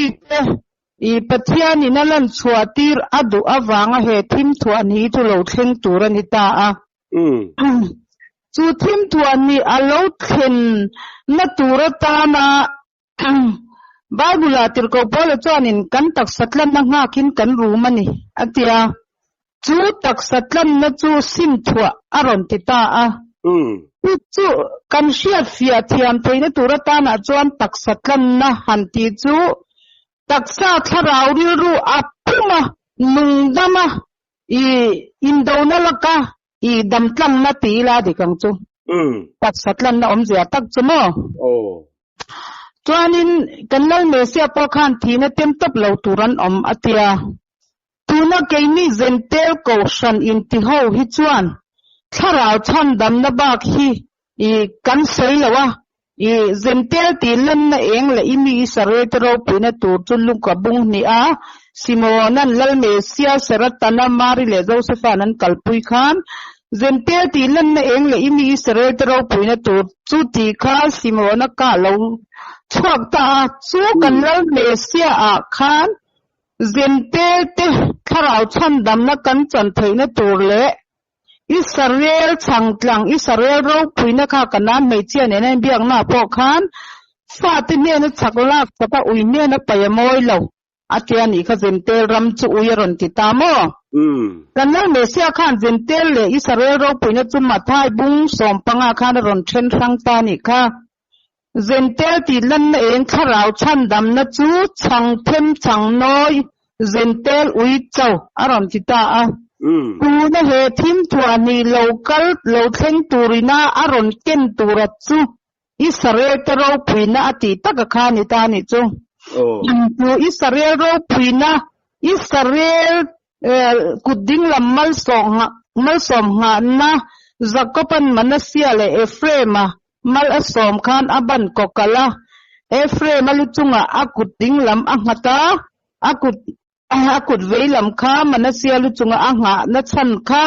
mite i Pathianin a lan chhuah tir a duh avanga he thim thuah ni chu lo thleng tur a ni ta a. Chu thim thuah ni a lo thlen na tur atana Bible-ah Tirhkoh Paula chuanin kan taksa tlanna nghakin kan rum a ni a ti a. Chu taksa tlanna chu sim thuah a rawn ti ta a. Chu chu kan hriat fiah thiam theihna tur atanah chuan taksa tlanna han tih chu taksa thlarau rilru a pum a, nungdam a, i indona laka i damtlanna ti ila dik ang chu. Taksa tlanna awmzia tak chu maw? Chuanin kan Lal Messiah pawh khan thihna tem tawp lo tur an awm a tia. Tuna keini Zentel Kohhran intiho hi chuan thlarau chhandamna bak hi i kan sawi lo a, i Zentel tih lanna eng leh i mi Israel te ropuina tur chu Luka bung hnih a, Simona'n Lal Mesia, Seratana, Mari leh Josefa'n an kalpui khan Zentel tih lanna eng leh i mi Israel te ropuina tur chu tih kha Simona kah lo chhuak ta a, chu kan Lal Mesia ah khan Zentelte thlarau chhandamna kan chan theihna tur leh Israel chhangtlang, Israel ropuina kha Kanaan hmeichhia nena inbiakna pawh khan fate hnena chhak lak chaka ui hnena pai a mawi lo a tia nih kha Zentel ram chu ui a rawn ti ta maw? Kanaan Messiah khan Zentel leh Israel ropuina chu Mathai bung sawmpanga khan a rawn then hrang ta nih kha. Zentel tih lanna eng thlarau chhandamna chu chhang them chhang nawi Zentel ui cho a rawn ti ta a. Tuna he thim thuah hnih lo kal lo thleng turina a rawn ken tura chu Israel te ropuina a tih taka kha a ni ta a nih chu. Chu Israel ropuina, Israel kut dinglam malsawm nghahna Jakoban Manasseh leh Ephraim-a Mal a sawm khan a ban kawkalh a, Ephraim-a lu chungah a kut dinglam a nghat a, a kut a kut veilam kha Manasseh-a lu chungah a nghah na chhan kha.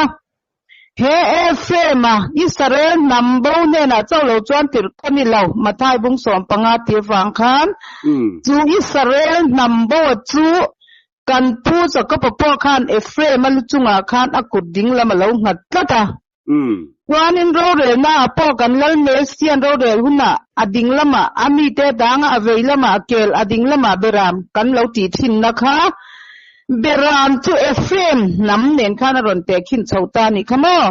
He Ephraim-a Israel hnam bo hnenah chauh lo chuan tirh ka ni lo, Mathai bung 15 tih avang khan chu Israel hnam bo-a chu kan pu Jakob-a pawh khan Ephraim-a lu chungah khan a kut dinglam a lo nghat tlat a. Chuanin rorelnaah pawh kan Lal Messian rorel hunah a ding lamah a mite danga a vei lamah a kel a ding lamah Beram kan lo tih thinna kha Beram chu Ephraim hnam nen khan a rawn tehkhin chho ta a nih kha maw?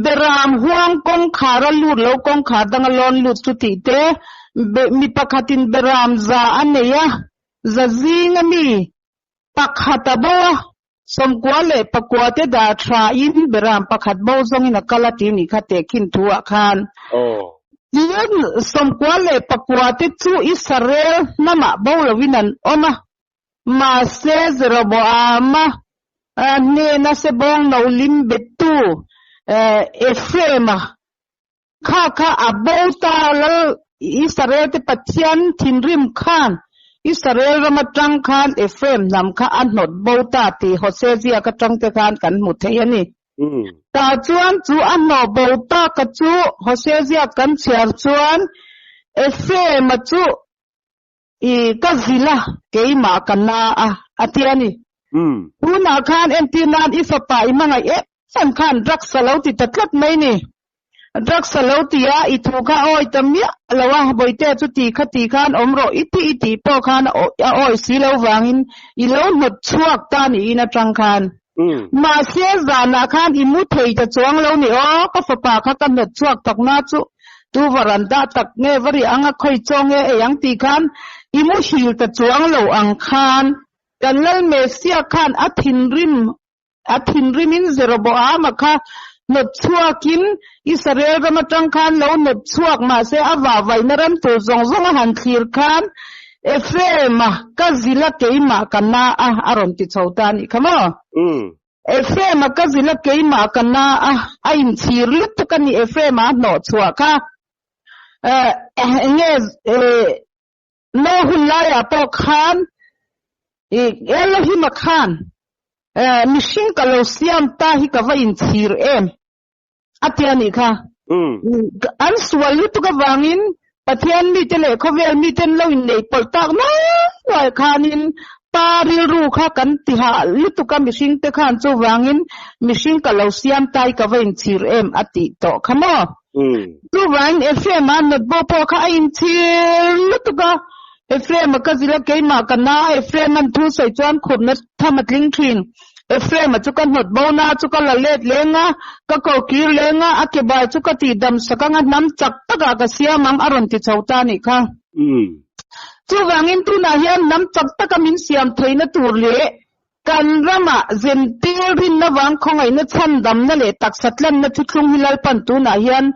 Beram huang kawngkhar a lut lo kawngkhar danga lawn lut chu tih te mi pakhatin Beram za a nei a za zinga mi pakhat a bo a Sawmkua leh pakua te dah tha in beram pakhat bo zawng in a kal a ti nih kha tehkhin thu ah khan. Tin, sawmkua leh pakua te chu Israel hnam ah bo lo in an awm a, mahse Jeroboama hnena sebawng no lim bettu Ephraim-a Kha kha a bo ta lal Israel te Pathian thinrim khan Israel ram atang khan Ephraim hnam kha a hnawt bo ta tih Hosea ziak atang te khan kan hmu thei a ni. Tah chuan chu a hnawh bo ta ka chu Hosea ziak kan chhiar chuan Ephraim a chu i ka zil a keimah ka na a a ti a ni. Tunah khan entir nan i fapa i hmangaih em em khan drugs a lo ti ta tlat mai ni. Drugs a lo ti a, i thu kha a awi ta miah lo a, Bawihtea chu ti kha ti khan awm rawh i ti i tih pawh khan a awi si lo vangin i lo hnawt chhuak ta niin atang khan. Mahse zanah khan i mu thei ta chuang lo ni aw, ka fapa kha ka hnawt chhuak tak na chu tu varanda tak nge va ri ang a khawi chaw nge ei ang tih khan i muhil ta chuang lo ang khan kan Lal Messiah khan a thinrim a thinrimin Jeroboama kha hnawt chhuakin Israel ram atang khan lo hnawt chhuak mahse a vahvaihna ram tur zawng zawng a han thlir khan Ephraim-a ka zila keimah ka na a a rawn ti chho ta a nih kha maw? Ephraim-a ka zila keimah ka na a a inchhir lutuk a ni Ephraim-a a hnawh chhuah kha. Enge No hun laiah pawh khan i Elohim-a khan mihring ka lo siam ta hi ka va inchhir em a ti a nih kha. An sual lutuk avangin. Pathian mite leh khawvel miten lo inneih pawlh tak mai mai khanin Pa rilru kha kan ti hah lutuk a mihringte khan chuvangin mihring ka lo siam tai ka va inchhir em a tih tawh kha maw? Chuvangin Ephraim-a nawtbo pawh kha a inchhir lutuk a, Ephraim-a ka zilh a keimah ka na a, Ephraim-a'n thu sawi chuan khurna tham a tling thin. Ephraim-a chu ka hnawt bo na chu ka la let leng a, ka ko kir leng a, a ke bai chu ka tih dam sak ang a, hnam chak takah ka siam ang a rawn ti chho ta a nih kha. Chuvangin tunah hian hnam chak taka min siam theihna tur leh kan ramah zentir rinna vang khawngaihna chhandamna leh taksa tlanna thuthlung hi Lalpan tunah hian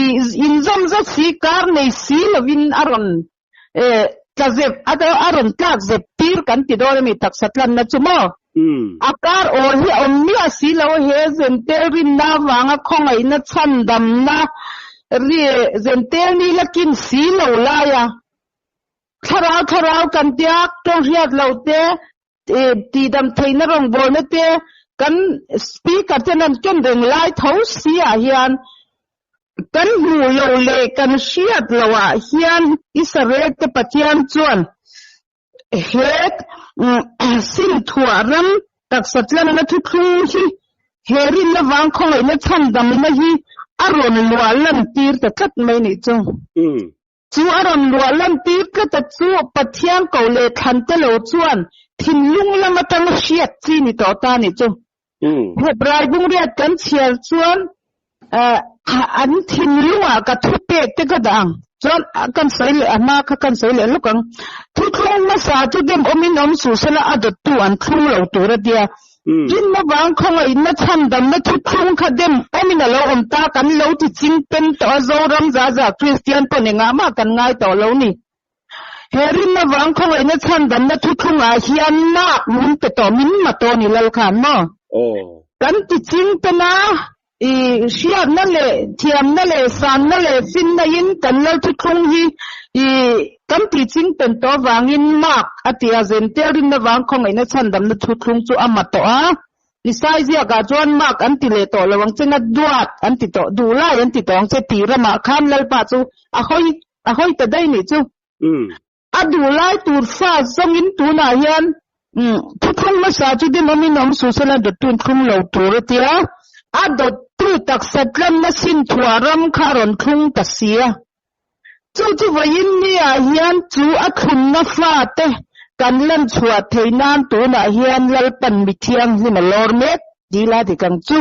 i inzawm zat si kar nei si lovin a rawn tla zep a rawn tlak zep tir kan ti dawn a mi taksa tlanna chu maw? A kar awl hi a awm miah si lo he zentel rinna avanga khawngaihna chhandamna ri zentel ni la kin si lo laia thlarau thlarau kan tia tawng hriat lo te tihdam theihna rawngbawlna te kan speaker ten an ken reng lai tho si ah hian kan hmuh lo leh kan hriat lo ah hian Israel te Pathian chuan He Sinthuah ram taksa tlanna thuthlung hi he rinna vang khawngaihna chhandamna hi a rawn luah lan tir ta tlat mai nih chu. Chu a rawn luah lan tir tlat a chu Pathian ko leh thlan te lo chuan thinlung lam atanga hriat chi ni tawh ta nih chu. Hebrai bungriat kan chhiar chuan an thinlungah ka thu pek te ka dah ang. Chuan kan sawi leh a hma kha kan sawi leh lawk ang. Thuthlung hmasa chu dem awmin awm suh sela a dawttu an thlung lo tur a tia. Rinna vang khawngaihna chhandamna thuthlung kha dem awmin a lo awm ta kan lo ti ching pen tawh a Zoram za za Kristian pawh engah mah kan ngai tawh lo ni. He rinna vang khawngaihna chhandamna thuthlungah hian nak min pe tawh min ma tawh ni lal khan maw? Kan ti ching pen a, i hriatna leh thiamna leh sanna leh finna in kan lal thuthlung hi i kan ti ching pen tawh avangin mak a ti a, zentel rinna vang khawngaihna chhandamna thuthlung chu a ma tawh a. Isai ziakah chuan mak an ti leh tawh lo ang che nga duat an ti tawh, duh lai an ti tawh ang che tih ramah khan Lalpa chu a hawi A hawi ta daih nih chu. A duh lai tur fa zawngin tunah hian thuthlung hmasa chu demawmin awm suh sela dawttuin thlung lo tur a tia. A dawttu taksa tlanna sin thuah ram kha a rawn thlung ta si a. Chu chu vawiin niah hian chu a thlunna fate kan lan chhuah theih nan tunah hian Lalpan mi thianghlim a lawr mek dil a dik ang chu.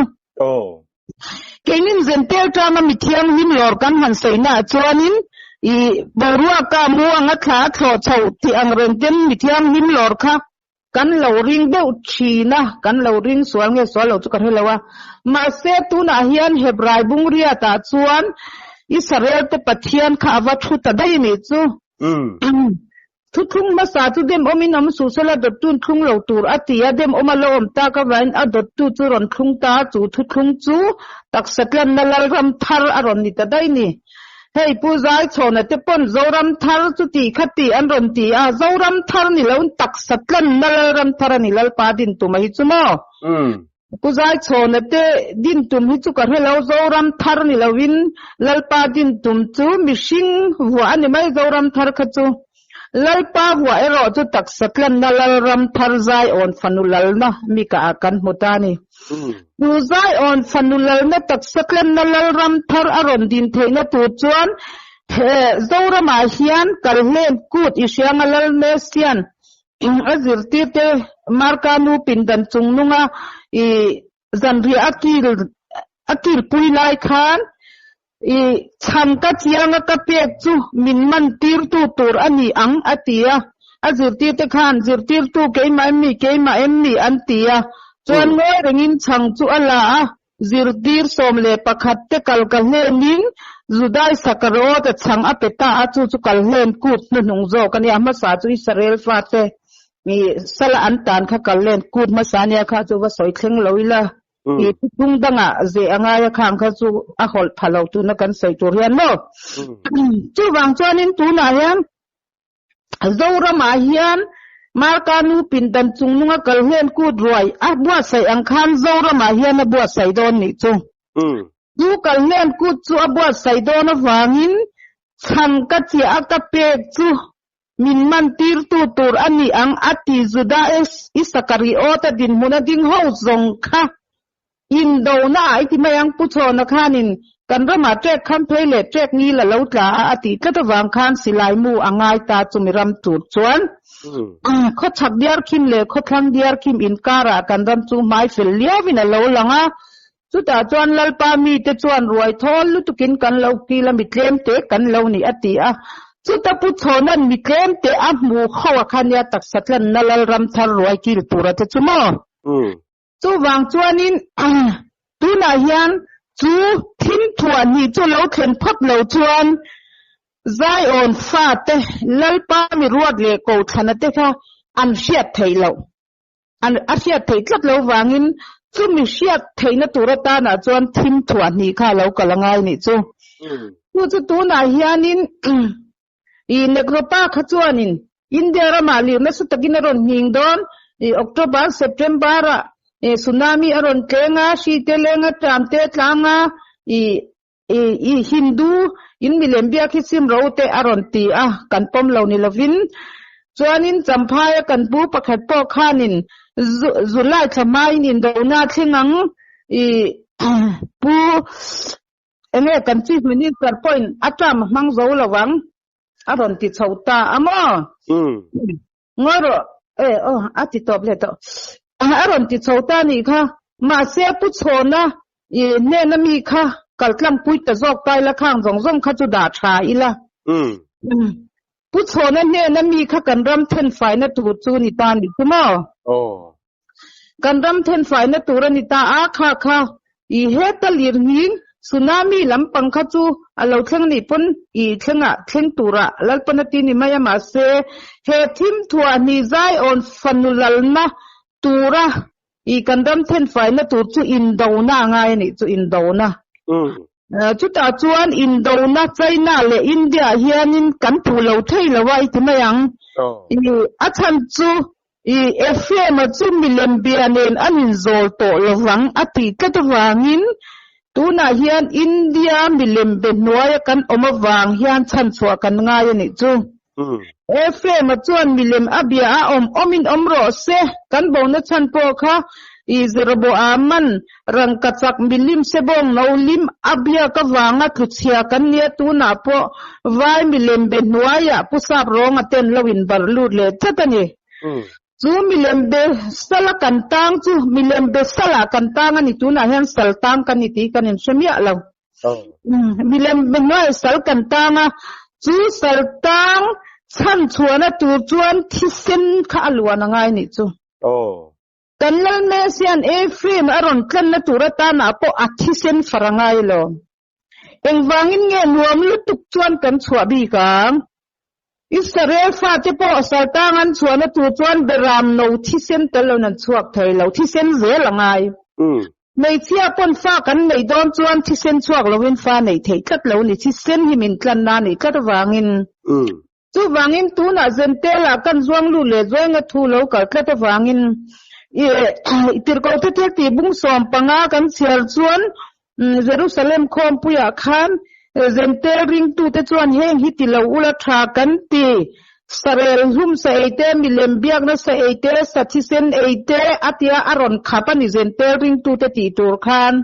Keinin Zentel tanga mi thianghlim lawr kan han sawiнаah chuanin i boruaka mu anga thla a thlawh chhoh tih ang reng ten mi thianghlim lawr kha kan lo ring deuh thin a, kan lo ring sual nge sual lo chu ka hre lo a. Mahse tunah hian Hebrai bungriatah chuan Israel te Pathian kha a va thu ta daih a nih chu. Thuthlung hmasa chu dem awmin awm suh sela dawttu'n thlung lo tur a ti a, dem awm a lo awm tak avangin a dawttu chu rawn thlung ta a, chu thuthlung chu taksa tlanna Lalram thar a rawn ni ta daih ni. Hei Pu Zaichhawna te pawn Zoram thar chu ti kha ti an rawn ti a, Zoram thar ni loin taksa tlanna Lalram thar a ni Lalpa din tuma hi chu maw? Pu Zaichhawna te din tum hi chu ka hre lo, Zoram thar ni lovin Lalpa din tum chu mihring vuah a ni mai Zoram thar kha chu. Lalpa vuah erawh chu taksa tlanna Lalram thar Zaiawn fanu lalna mi ka ah kan hmu ta a ni. Chu Zaiawn fanu lalna taksa tlanna Lalram thar a rawn din theihna tur chuan he Zoramah hian Kalhlen kut i hrianga Lalmesian A zirtirte Marka nu pindan chung nunga i zanriah a kil a kilpui lai khan i chhan ka chianga ka pek chu min man tirtu tur a ni ang a ti a. A zirtirte khan zirtirtu keimah em mi keimah em mi an ti a. Chuan ngawi rengin chhang chu a la a. Zirtir 11 te kal ka hlenin Judai Sakarawta chhang a pe ta a, chu chu kal hlen kut hnuhnung zawk a nia, hmasa chu Israel fate i sala an tan kha kal hlen kut hmasa a nia kha chu va sawi thleng lo ila, i thuthlung dangah zeh a ngai a khang kha chu a hawlh pha lo tuna kan sawi tur hian maw. Chuvang chuanin tunah hian Zoramah hian Marka nu pindan chungnunga kal hlen kut ruai a buatsaih ang khan Zoramah hian a buatsaih dawn nih chu. Chu kal hlen kut chu a buatsaih dawn avangin Chhan ka chiah a ka pek chu min man tirtu tur a ni ang a ti Juda Isakariota dinhmuna ding ho zawng kha indona ah i ti mai ang Pu Chhawna khanin kan ramah ṭek kham phei leh ṭek ngil a lo tla a a tih tlat avang khan silai mu a ngai ta chumi ram tur chuan khawchhak diarkhim leh khawthlang diarkhim inkarah kan ram chu hmai fel liauin a lo lang a. Chutah chuan Lalpa mite chuan ruai thawl lutukin kan lo kil a, mi tlemte kan lo ni a ti a. Chuta Pu Chhawna'n mi tlemte a hmu ho a kha nia taksa tlanna Lalram thar ruai kil tura te chu maw? Chuvang chuanin tunah hian chu thim thuah hnih chu lo thlen phawt lo chuan Zion fate Lalpa mi ruat leh Kohthana te kha an hriat theih loh. An a hriat theih tlat lo vangin chumi hriat theihna tur atanah chuan thim thuah hnih kha a lo kal a ngai nih chu. Chu chu tunah hianin i Nekropa kha chuanin India ramah lir nasa takin a rawn nghing dawn. I October, September ah tsunami a rawn tleng a, hri te leng a, tram te tlang a, i I Hindu in milem biak hi sim ro te a rawn ti a, kan pawm lo ni lovin. Chuanin Champhaia kan pu pakhat pawh khanin July thla hmain indona thleng ang i pu enge kan Chief Minister pawhin a term a hmang zo lo ang a rawn ti chho ta a maw? Ngawi rawh e aw a ti tawp leh tawh. A rawn ti chho ta anih kha. Mahse Pu Chhawna i hnena mi kha kal tlang pui ta zawk ta ila khang zawng zawng kha chu dah tha ila. Pu Chhawna hnena mi kha kan ram thenfaina tur chu ni ta ni chu maw? Kan ram thenfaina tur a ni ta a, kha kha i heta lirnghing tsunami lampang kha chu a lo thleng nih pawn i thlengah thleng turah Lalpan a ti ni mai a, mahse he thim thuah hnih zaiawn fanu lalna tura i kan ram thenfaina tur chu indona a ngai a nih chu indona. Chutah chuan indona China leh India ah hianin kan puh lo thei lo a i ti mai ang. I a chhan chu i Ephraim-a chu milem bia nen an inzawl tawh lovang a tih tlat avangin tunah hian India milem be hnuaia kan awm avang hian chhanchhuah kan ngai a nih chu. Ephraim-a chuan milem a bia a awm awmin awm rawh se, kan bona chhan pawh kha i Jeroboam-a'n rangkachak milim sebawng no lim a biak avanga tluchhia kan nia tunah pawh vai milem be hnuaiah Pu Sap Rawnga ten lo inbarh lut leh tlat a ni. Chu milem be sala kan tang chu milem be salah kan tang a ni tunah hian sal tang kan ni tih kan inhre miah lo. Milem be hnuaiah sal kan tang a, chu sal tang chhan chhuahna tur chuan thisen kha a luan a ngai nih chu. Kan Lal Messian Ephraim a rawn tlanna tur atanah pawh a thisen far a ngai lo. Engvangin nge nuam lutuk chuan kan chhuah bik ang? Israel fate pawh saltang an chhuahna tur chuan beram no thisen tel loin an chhuak thei lo, thisen zel a ngai. Hmeichhia pawn fa kan neih dawn chuan thisen chhuak loin fa neih theih tlat lo ni, thisen hi min tlanna a nih tlat avangin. Chuvangin tunah Zentela kan zuang lut leh zuainga thu lo kal tlat avangin i tirhkoh te thil tih bung 15 kan chhiar chuan Jerusalem khawmpuiah khan Zentel ringtute chuan heng hi ti lo ula tha kan ti. Sarel hlum sa ei te, milem biakna sa ei te, sa thisen ei te a tia a rawn khap a ni Zentel ringtute tih tur khan.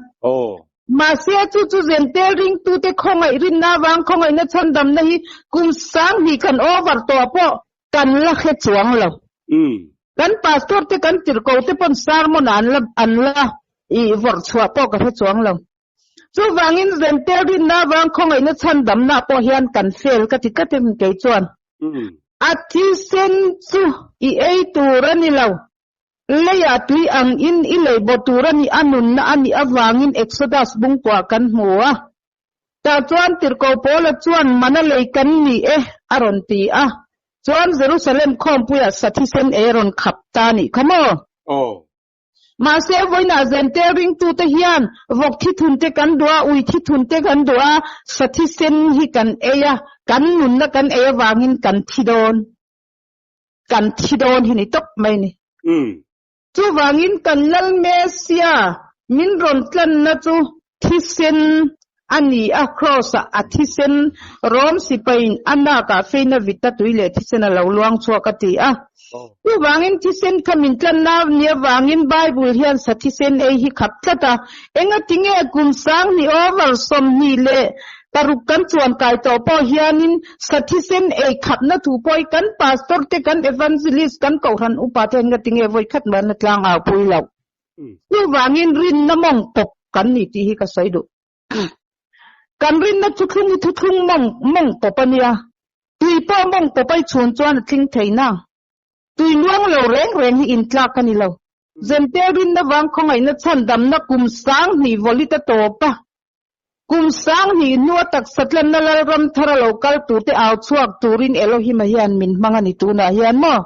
Mahse, chu chu Zentel ringtute khawngaih rinna avang khawngaihna chhandamna hi kum 2000 kan over tawh pawh kan la hre chuang lo. Kan pastor te kan tirhko te pawn sermon ah an la an la i vawrh chhuah pawh ka hre chuang lo. Chuvangin Zentel rinna avang khawngaihna chhandamna pawh hian kan fail ka ti tlat em kei chuan. A thisen chu i ei tur a ni lo. Leiah tui ang in i lei baw tur a ni a nunna a nih avangin Exodus bungkuah kan hmu a. Tah chuan Tirhkoh Paula chuan mana lei kan ni e a rawn ti a. Chuan Jerusalem khawmpuiah sa thisen ei a rawn khap ta nih kha maw? Aw. Mahse vawiinah Zentel ringtute hian vawk thithun te kan duh a, ui thithun te kan duh a, sa thisen hi kan ei a, kan nunna kan ei avangin kan thi dawn. Kan thi dawn hi ni tawp mai ni. Chuvangin kan Lal Messia min rawn tlanna chu thisen. A ni a, Kraws-ah a thisen Rom sipaiin a nakah feina vita tui leh thisen a lo luang chhuak a ti a. Chuvangin thisen kha min tlanna ni avangin Bible hian sa thisen ei hi khap tlat a. Engatinge kum 2000 over 26 kan chuan kai tawh pawh hianin sa thisen ei khapna thu pawh hi kan pastor te kan evangelist kan kohhran upa te hian engatinge vawi khat mah na tlang au pui loh. Chuvangin rinna mawng pawp kan ni tih hi ka sawi duh. Kan rinna thuthlung hi thuthlung mawng mawng pawp a nia. Tui pawh mawng pawp a i chhun chuan a tling thei na. Tui luang lo reng reng hi intlak a ni lo. Zentel rinna vang khawngaihna chhandamna kum 2000 vawlit a tawp a. Kum 2000 hnua taksa tlanna Lalram thar a lo kal turte au chhuak turin Elohim-a hian min hmang a ni tunah hian maw?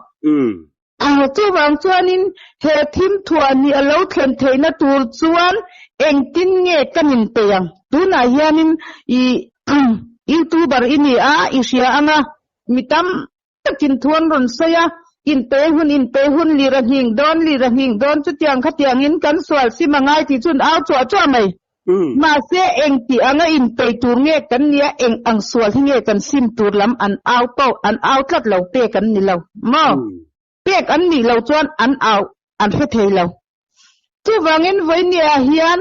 Chuvang chuanin he thim thuah ni a lo thlen theihna tur chuan engtin nge kan inpeih ang? Tunah hianin i YouTuber i ni a, i hria ang a, mi tam takin thu an rawn sawi a, inpe hun, inpe hun, lir a nghing dawn, lir a nghing dawn, chutiang khatiangin kan sual sim a ngai tih chu an au chuah chuah mai. Mahse, engti anga inpeih tur nge kan nia, eng ang sual hi nge kan sim tur lam an au pawh an au tlat lo pek an ni lo maw? Pek an nih lo chuan an au an hre thei lo. Chuvangin vawinia hian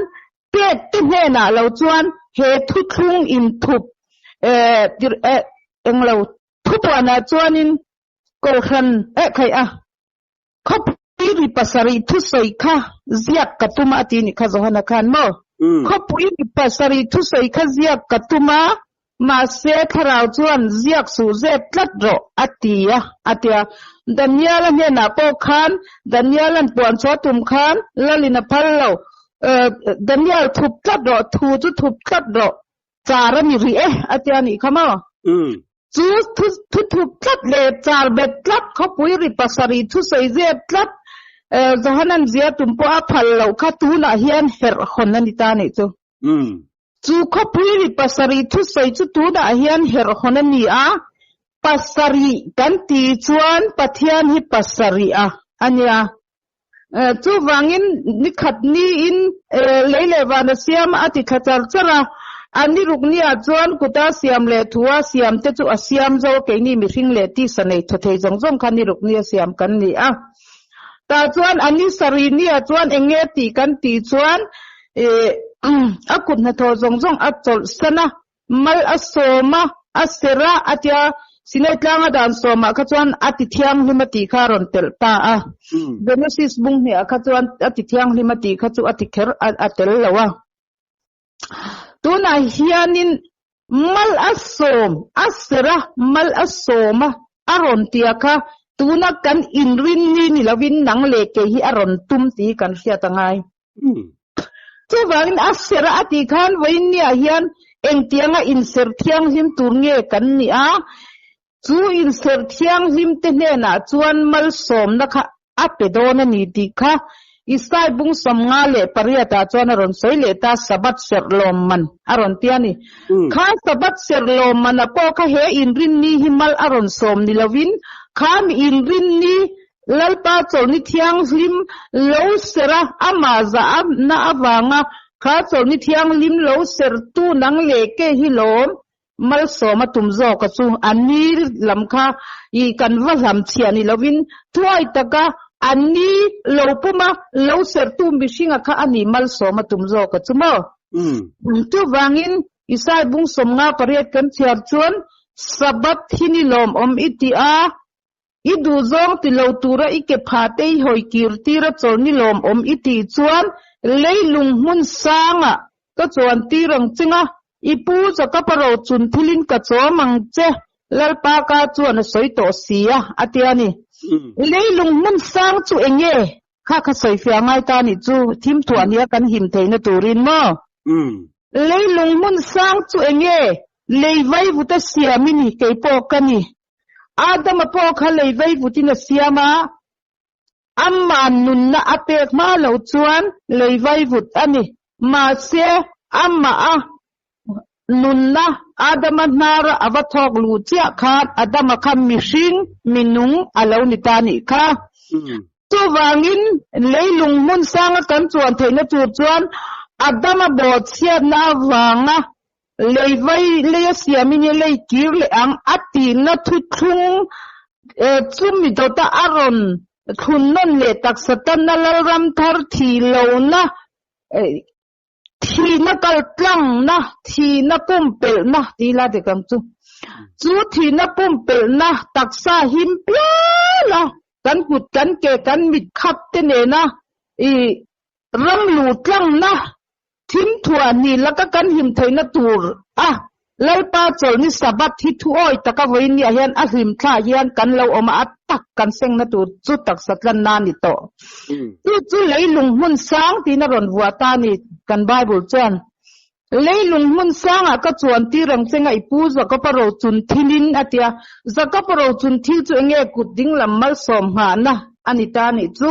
pek te hnenah lo chuan he thuthlung inthup eh englo thupuanah chuanin kohhran eh khaih a. Khawpui ri pasarih thusawi kha ziak ka tum a a ti nih kha Johana khan maw? Khawpui ri pasarih thusawi kha ziak ka tum a, mahse thlarau chuan ziak suh zep tlat rawh a ti a, a ti a. Daniel-a hnenah pawh khan Daniel-a'n puan chhuah tum khan Lalin a phal lo, Daniel thup tlat rawh, thu chu thup tlat rawh, char a ni rih e a ti a nih kha maw? Chu thu thup tlat leh char bet tlat khawpui ri pasarih thusawi zep tlat Johanan zia tum pawh a phal loh kha tunah hian herh hawn a ni ta nih chu. Chu khawpui ri pasarih thusawi chu tunah hian herh hawn a ni a, pasarih kan ti chuan Pathian hi pasarih a a nia. Chuvangin nikhat niin lei leh van a siam a ti thla char char a, a ni ruk niah chuan kuta siam leh thua siam te chu a siam zo a, keini mihring leh tisa nei thaw thei zawng zawng kha ni ruk nia siam kan ni a. Tah chuan a ni sarih niah chuan eng nge tih kan tih chuan a kut hnathawh zawng zawng a chawlhsan a, Mal a sawm a, a serh a, a tia, Sinai tlanga dan sawmah kha chuan a ti thianghlim a tih kha a rawn telh ta a. Genesis bung hniah kha chuan a ti thianghlim a tih kha chu a ti kher a tel lo a. Tunah hianin mal a sawm, a serh a, mal a sawm a, a rawn tia kha tuna kan inrin ni ni lovin nang leh kei hi a rawn tum tih hi kan hriat a ngai. Chuvangin a serh a tih khan vawiinniah hian engtianga inserh thianghlim tur nge kan nih a, chu inserh thianghlim te hnenah chuan malsawmna kha a pe dawn a ni tih kha Isai bung 58 ah chuan a rawn sawi leh ta, Sabbath serh lawmman a rawn ti a ni. Kha Sabbath serh lawmman a pawh kha he inrinni hi mal a rawn sawm ni lovin kha mi inrinni Lalpa chawlhni thianghlim lo serh a, amah zah na avanga kha chawlhni thianghlim lo serhtu nang leh ke hi lawm malsawm a tum zawk a chu a ni lam kha i kan va hlam chhiah ni lovin thuai taka a ni lo puma lo serhtu mihringa kha a ni malsawm a tum zawk a chu maw? Chuvangin Isai bung 58 kan chhiar chuan Sabbath hi ni lawmawm i ti a, I duhzawng ti lo tura i ke pha te i hawi kir tir a chawlh ni lawmawm i tih chuan leilung hmun sangah ka chuan tir ang ching a, i pu Jakob-a rochun thilin ka chawm ang che, Lalpa ka chuan a sawi tawh si a, a ti a ni. Leilung hmun sang chu eng nge? Kha kha sawi fiah ngai ta nih chu thim thuah nia kan him theihna turin maw? Leilung hmun sang chu eng nge? Lei vaivuta siam i ni, kei pawh ka ni. Adama pawh kha lei vaivutin a siam a, amah nunna a pek hma lo chuan lei vaivut a ni. Mahse, amah a nunna Adama hnara a va thawk luh chiah khan Adama kha mihring, minung a lo ni ta nih kha. Chuvangin, leilung hmun sanga kan chuan theihna tur chuan Adama bawhchhiatna avanga. Lei vai leia siamin i lei kir leh ang a tihna thuthlung chumi dawta a rawn thlun nawn leh taksa tanna Lalram thar thi lohna thihna kaltlangna thihna pumpelhna tih ila dik ang chu. Chu thihna pumpelhna taksa him pial a kan kut kan ke kan mit khap te nena i ram luh tlangna Thim thuah ni laka kan hlim theihna tur a Lalpa chawlhni Sabbath hi thu awi taka vawiinniah hian a hlim thlah hian kan lo awm a, a tak kan sengna tur chu taksa tlanna a ni tawh. Chu chu leilung hmun sang tiin a rawn vuah ta a ni kan Bible chuan. Leilung hmun sangah ka chuan tir ang che nga i pu Jakob-a rochun thilin a ti a. Jakob-a rochun thil chu enge kut dinglam malsawm nghahna a ni ta a nih chu.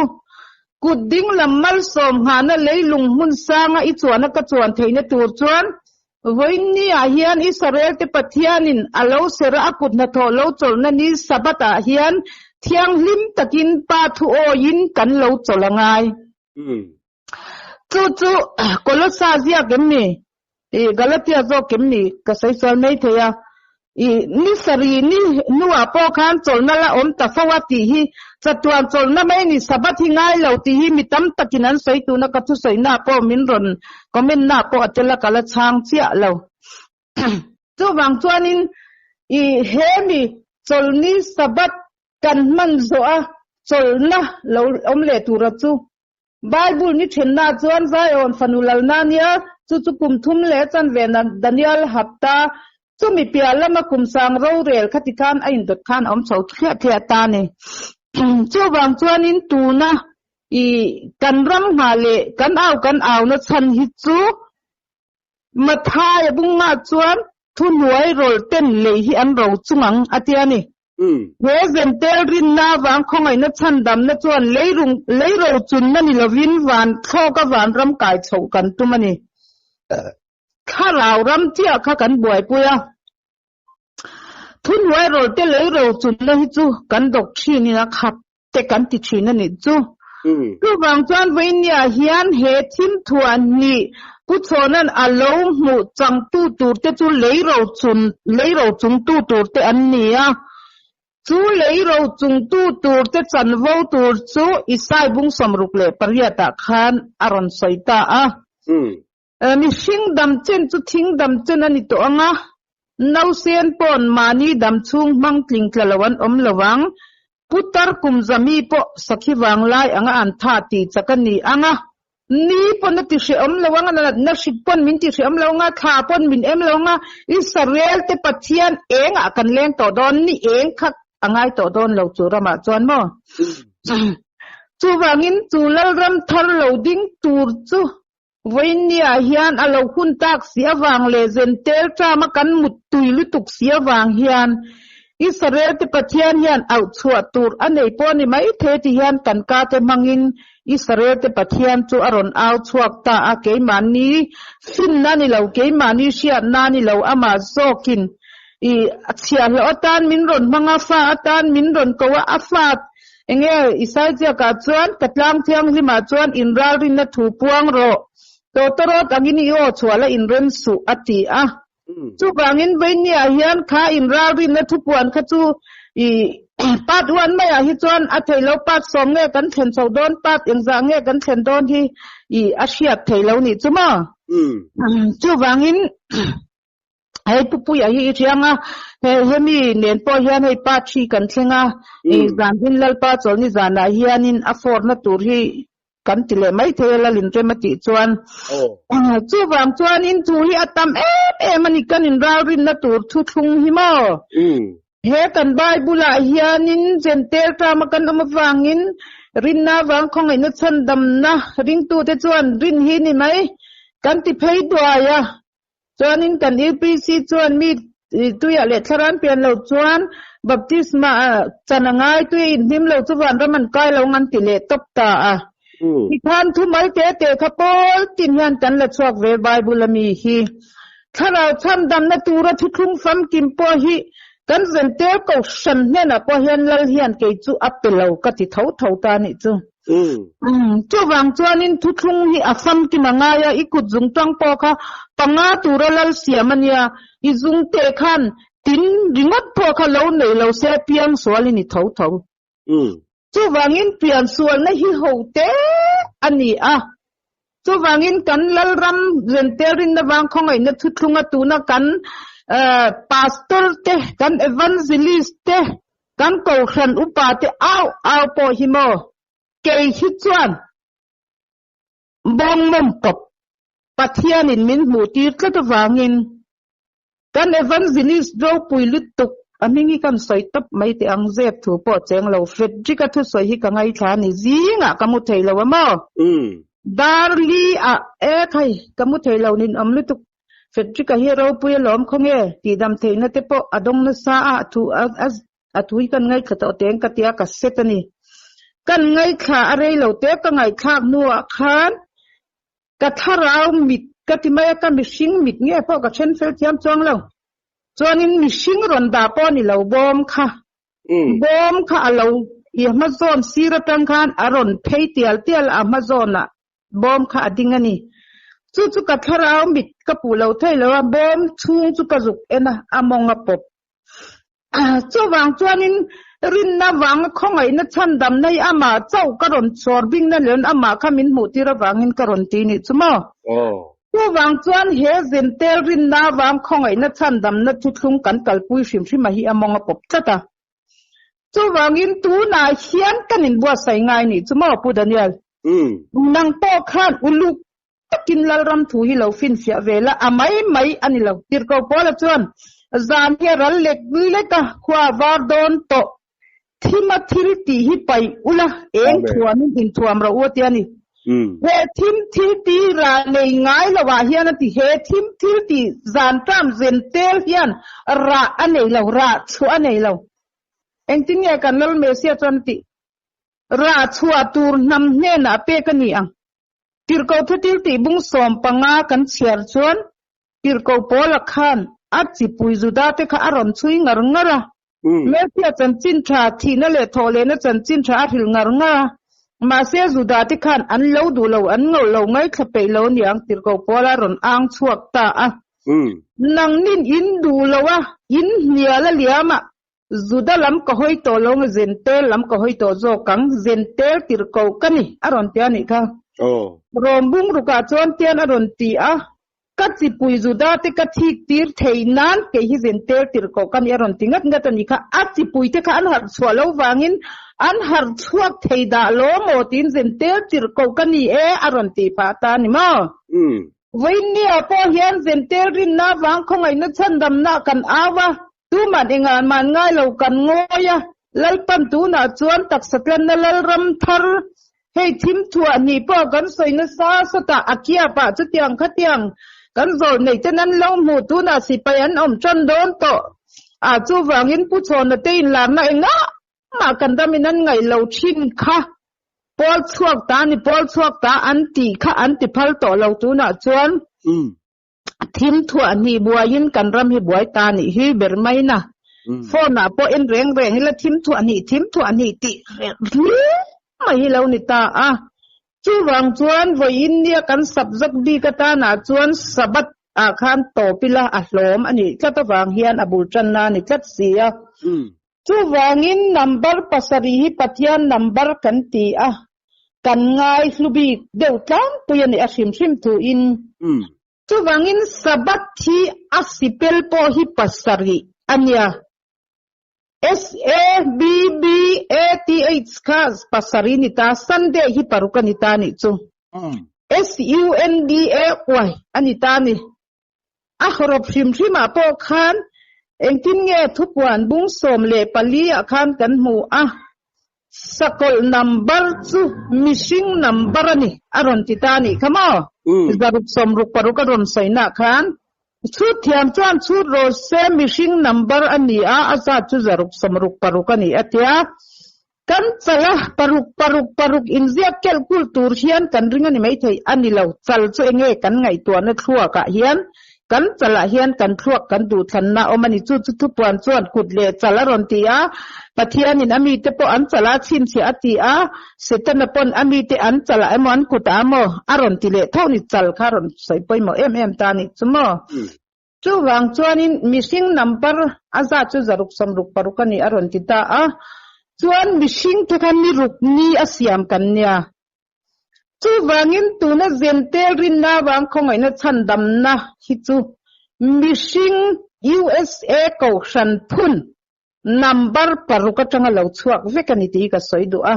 Kut ding lam malsawm nghahna leilung hmun sanga i chuana ka chuan theihna tur chuan vawiinniah hian Israelte Pathianin a lo serh a, a kut hnathawh lo chawlhna ni Sabbath-ah hian thianghlim takin Pa thu awiin kan lo chawlh a ngai. Chu chu Kolossa ziak em ni? I Galatia zawk em ni? Ka sawi sual mai thei a. I ni sarih ni hnuah pawh khan chawlhna la awm ta fo a tih hi chatuan chawlhna mai ni Sabbath hi ngai lo tih hi mi tam takin an sawi tuna ka thusawi-na pawh min rawn comment-na pawh a tel a ka la chhang chiah lo. Chuvang chuanin i he mi chawlhni Sabbath kan hman zawh a chawlhna lo awm leh tura chu Bible ni thenna chuan Zion fanu lalna nia, chu chu kum thum leh chanve na Daniel hapta, chumi piah lama kum sang rorel khati khan a indawt khan a awm chho thliah thliah ta a ni. Chuvang chuanin tuna i kan ram nghah leh kan au kan auna chhan hi chu Mathaia bunga chuan thuhnuai rawlh ten lei hi an ro chung ang a ti a ni. He zentel rinna avang khawngaihna chhandamna chuan leirung leiro chunna ni lovin van thlawka vanram kai chhoh kan tum a ni. Thlarau ram chiah kha kan buaipui a. Thuhnuai rawlhte leiro chunna hi chu kan dawk thinin a khap te kan ti thin a nih chu. Chuvang chuan vawiinniah hian he thim thuah hnih Pu Chhawna'n a lo hmuh changtu turte chu leiro chun leiro chungtu turte an ni a. Chu leiro chungtu turte chanvo tur chu Isai bung 68 ah khan a rawn sawi ta a. Mihring dam chen chu thing dam chen a ni tawh ang a, nausen pawn mahni dam chhung hmang tling tla lo an awm lo ang. Putar kum zami pawh sakhi vanglai anga an tha tih chak a ni ang a, ni pawn a ti hrehawm lo ang a, natna hrik pawn min ti hrehawm lo ang a, thla pawn min em lo ang a, Israel te Pathian engah kan leng tawh dawn, ni eng kha a ngai tawh dawn lo chu ramah chuan maw? Chuvangin chu Lalram thar lo ding tur chu Vawiinniah hian a lo hun tak si avang leh Zentel ṭama kan mut tui lutuk si avang hian Israel te Pathian hian auh chhuah tur a nei pawh a ni mai thei ti hian kan ka te hmangin Israel te Pathian chu a rawn au chhuak ta a, keimahni finna a ni lo, keimahni hriatna a ni lo, amah zawkin i chhiahhlawh atan min rawn hmang a, fa atan min rawn ko a, a fa Enge Isai ziakah chuan, Ka tlang thianghlimah chuan inralrinna thu puang rawh, tawtawrawt angin i aw chhuah la inrem suh, a ti a. Chuvangin Veinia hian kha inralrinna thupuan kha chu i part one maiah hi chuan a thei lo, part sawm nge kan thlen chho dawn, part engzah nge kan thlen dawn hi i a hriat thei lo nih chu maw? Chuvangin Hei Pupuia hi i hriang a, he hemi nen pawh hian hei pa thi kan thleng a, i zan hin Lalpa chawlhni zanah hianin a forna tur hi kan ti leh mai thei a Lalinrem a tih chuan. Chuvang chuanin thu hi a tam em em a ni kan inralrinna tur thuthlung hi maw? He kan Bible-ah hianin Jentail term-a kan awm avangin rinna avang khawngaihna chhandamna ringtute chuan rin hi ni mai kan ti phei duai a. Chuanin kan UPC chuan mi tuiah leh thlaran pian lo chuan baptisma chan a ngai tui a inhlim lo chu vanram an kai lo ang an ti leh tawp ta a. Tikhan thumal te te kha pawl tin hian kan la chhuak ve Bible a mi hi. Thlarau chhandamna tura thuthlung famkim pawh hi kan zentel kohhran hnenah pawh hian Lal hian kei chu a pe lo ka ti tho tho ta nih chu. Chuvang chuanin thuthlung hi a famkim a ngai a, i kut zung tang pawh kha panga tura lal siam a nia, i zungte khan tin ringawt pawh kha lo nei lo se piang sual i ni tho tho. Chuvangin pian sualna hi ho te a ni a. Chuvangin kan Lalram Zentel rinna vang khawngaihna thuthlunga tuna kan Pastor te, kan Evangelist te, kan Kohhran upa te au au pawh hi maw? Kei hi chuan bawngmawm kawp Pathianin min hmuh tir tlat avangin Kan Evangelist ropui lutuk a hming hi kan sawi tawp mai teh ang zep thu pawh cheng lo Frederick a thusawi hi ka ngaithla a ni zingah ka mu thei lo a maw? Darli ah e khai ka mu thei lo nin awm lutuk Frederick a hi a ropui alawm khawnge tihdam theihna te pawh a dawng nasa a thu a thu hi kan ngaithla tawh teng ka tia ka set a ni kan ngaithla a rei lo te ka ngaihthlak hnuah khan Ka thlarau mit ka ti mai a, ka mihring mit nge pawh ka then fel thiam chuang lo. Chuanin mihring rawn dah pawh a ni lo bawm kha. Bawm kha a lo i hma zawn sir atang khan a rawn phei tial tial a, a hma zawnah bawm kha a ding a ni. Chu chu ka thlarau mit ka puh lo thei lo a, bawm chhung chu ka zuk en a, a mawng a pawp. Chuvang chuanin rinna vanga khawngaihna chhandamna hi amah chauh ka rawn chhawr bingna leh amah kha min hmuh tir avangin ka rawn ti nih chu maw? Chuvang chuan he zentel rinna avang khawngaihna chhandamna thuthlung kan kalpui hrim hrim a hi a mawng a pawp tlat a. Chuvangin tunah hian kan inbuatsaih ngai nih chu maw Pu Daniel? Nang pawh khan uluk takin Lalram thu hi lo finfiah ve la, a mai mai a ni lo. Tirhkoh Paula chuan, Zan hi a ral lek lek a, khua a var dawn tawh. Thima thil tih hi paih ula, eng thuamin inthuam rawh u a ti a ni. He thim thil tih rah nei ngai lovah hian a ti, he thim thil tih zan ṭam zen tel hian rah a nei lo, rah chhuah a nei lo. Engtin nge kan Lal Messiah chuan a tih? Rah chhuah tur hnam hnenah pek a ni ang. Tirhkoh thutil tih bung 15 kan chhiar chuan Tirhkoh Paula khan a chipui Judate kha a rawn chhui ngar ngar a. Messiah chanchin tha, thihna leh thawhlehna chanchin tha a hrilh ngar ngar a. Mahse Judate khan an lo duh lo, an ngauh lo, ngaithla peih lo aniang Tirhkoh Paula a rawn ang chhuak ta a. Nangnin in duh lo a, in hnial a liam a, Juda lam ka hawi tawh lo nge Zentel lam ka hawi tawh zawk ang, Zentel tirhkoh ka ni a rawn ti a nih kha. Rawm bung rukah chuan tian a rawn ti a, Ka chipui Juda te ka thik tir thei nan kei hi Zentel tirhkoh ka ni a rawn ti ngat ngat a nih kha. A chipui te kha an harh chhuah lo vangin an harh chhuak thei dah lo maw tiin Zentel tirhkoh ka ni e a rawn tih phah ta a ni maw? Vawinia pawh hian Zentel rinna avang khawngaihna chhandamna kan au a, Tuman engah man ngai lo kan ngawi a, Lalpan tunah chuan taksa tlanna Lalram thar hei thim thuah hnih pawh kan sawi nasa sawtah a kiapah chutiang khatiang kan zawl nei ten an lo hmuh tunah sipai an awm tan dawn tawh a chuvangin Pu Chhawna te inlarna engah mah kan ramin an ngaih lo thin kha pawl chhuak ta ni pawl chhuak ta an tih kha an ti phal tawh lo tunah chuan Thim thuah hnih buaiin kan ram hi buai ta nih hi ber mai na. Phone ah pawh en reng reng ila thim thuah hnih thim thuah hnih tih hlim mai hi lo ni ta a. Chuvang chuan vawiin nia kan subject bik atanah chuan Sabbath ah khan tawp ila a hlawm a nih tlat avang hian a bul tanna a ni tlat si a. Chuvangin number pasarih hi Pathian number kan ti a, kan ngai hlu bik deuh tlangpui a ni a hrim hrim thuin. Chuvangin Sabbath hi a sipel pawh hi pasarih a nia. S-A-B-B-A-T-H kha pasarih ni ta, Sunday hi paruk a ni ta nih chu. S-U-N-D-A-Y a ni ta ni. A hawrawp hrim hrimah pawh khan engtin nge thupuan bung 14 ah khan kan hmu a, sakawlh number chu mihring number a ni a rawn ti ta a nih kha maw? 666 a rawn sawina khan chhut thiam chuan chhut rawh se mihring number a ni a, a zat chu 666 a ni a tia. Kan chal a, paruk paruk paruk inziak kelh kulh tur hian kan ring a ni maithei a ni lo. Chal chu enge kan ngaihtuahna thluakah hian Kan chalah hian kan thluak kan duhthlanna a awm a ni. Chu chu thupuan chuan kut leh chal a rawn ti a, Pathianin a mite pawh an chalah a chhinchhiah a ti a, Setana pawn a mite an chalah emaw an kutah emaw a rawn ti leh tho ni. Chal kha a rawn sawi pawimawh em em ta a nih chu maw. Chuvang chuanin mihring number a zat chu 666 a ni a rawn ti ta a. Chuan mihringte kha ni ruk ni a siam kan nia. Chuvangin tuna Zentel rinna avang khawngaihna chhandamna hi chu mihring USA kohhran phun number paruk atanga lo chhuak vek a ni tih hi ka sawi duh a.